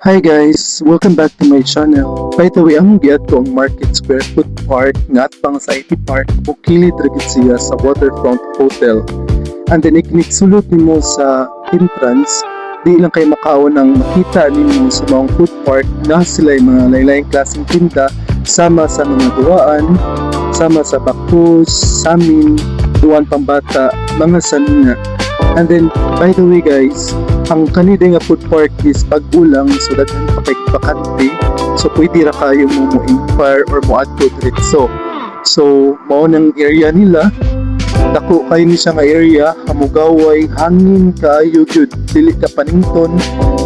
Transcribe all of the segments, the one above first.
Hi guys! Welcome back to my channel. By the way, among giadto ang Market Square Food Park nga atbang sa IT Park o kilid ra gid siya sa Waterfront Hotel. And then inig sulod nimo sa entrance, di lang kay makaon ang makita nimo sa maong food park na sila mga lain-laing klaseng tinda sama sa mga duwaan, sama sa bakus, samin, duwan pambata, mga sanina. And then, by the way guys, ang kani nga food park is bag-o lang, so daghan pa kay bakante. So pwede ra kayo mo inquire or mo adto diretso. So mao nang area nila, dako kayo ni siya nga area, hamugaway, hangin kaayo gyud, dili ka panington,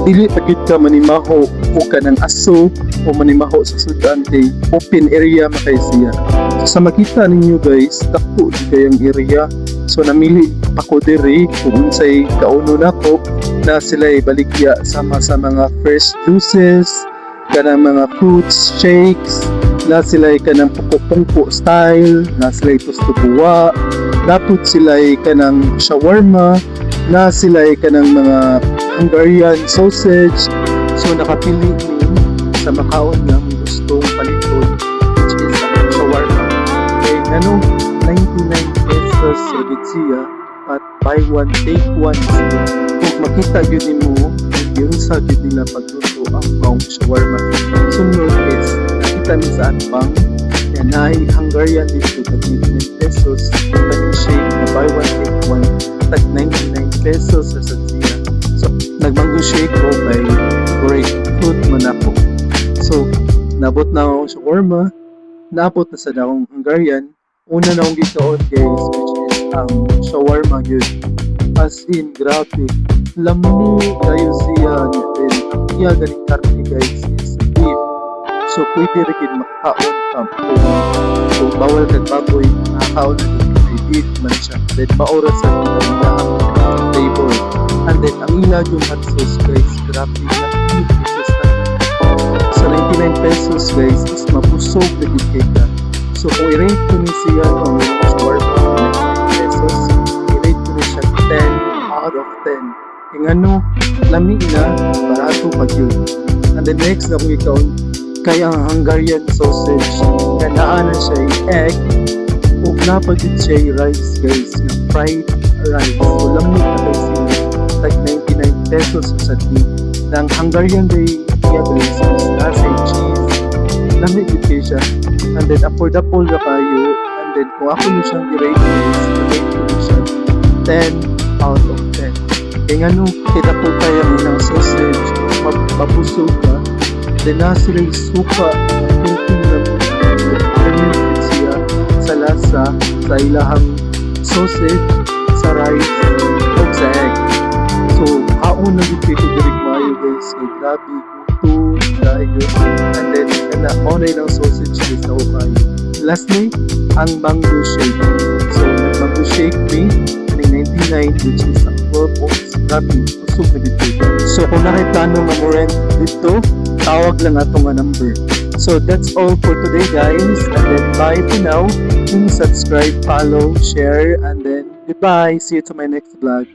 dili pa gyud ka manimaho o kanang aso o manimaho sa sudan kay open area man kay siya. So, sa makita ninyo guys, dako gyud kayang area. So namili pa ko diri kung unsay kauno nako na sila baligya sama sa mga fresh juices, kanang mga fruits, shakes, na sila kanang pungko-pungko style, na sila tustubuwa, napud sila kanang shawarma, na sila kanang mga Hungarian sausage. So nakapili mi sa makaon nga among gustong paliton, which is ang shawarma. Kay nganong 99 pesos sa gid siya at buy one take one siya. Kung makita gyud nimo giunsa gyud nila pagluto ang maong shawarma. Sunod is nakita mi sa atbang nga naay Hungarian dito, tag 99 pesos, kaning shake na buy one take one, tag 99 pesos sa siya. So nag-mango shake ko kay grapefruit man ako. So nabot na akong shawarma, naabot na sa akong Hungarian. Una na akong gikaon guys, which is ang shawarma gyud. As in, grabe. Lami kayo siya. Then, ang iya ganing karne guys is beef. So, pwede rin gid makakaon ka kung bawal kag baboy, makakaon na gid kay beef man siya. Then, mao ra sa iyang flavor. And then, ang ila yung hot sauce guys, grabe, lami pesos na. So, 99 pesos guys is mabusog na gid kay ka. So, kung i-rate ko ni siya, no, yung shawarma, 99 pesos, i-rate ko ni siya 10 out of 10. Kaya ngano, lami na, barato pa gyud. And then next na kung ikaw, kay ang Hungarian sausage, kaya naa na siya egg, ug naa pa gyud siya rice guys, nga fried rice. So lami na kay siya, like 99 pesos sa di. Na ang Hungarian day iya guys is nasa cheese. Lami gyud kay siya. And then affordable ra kayo. And then kung ako ni siyang i-rate guys, i-rate ko ni siya 10 out of 10. Kaya ngano, kita po kaya ang ilang sausage, mabusog ka. Then naa sila suka, ang na fermented siya sa lasa sa ilahang sausage, sa rice, ug sa egg. So, kaon na gyud kay ko diri maayo guys, kay grabe, gusto kayo. And then, kana, mao na ilang sausage guys, ako kayo. Lastly, ang mango shake. So, nag-mango shake mi, kaning 99, which is ang 12 ounce. Grabe, busog na gyud kayo. So, kung naa plano nga mo rent dito, tawag lang ato nga number. So, that's all for today guys. And then, bye for now. Please subscribe, follow, share, and then goodbye. See you to my next vlog.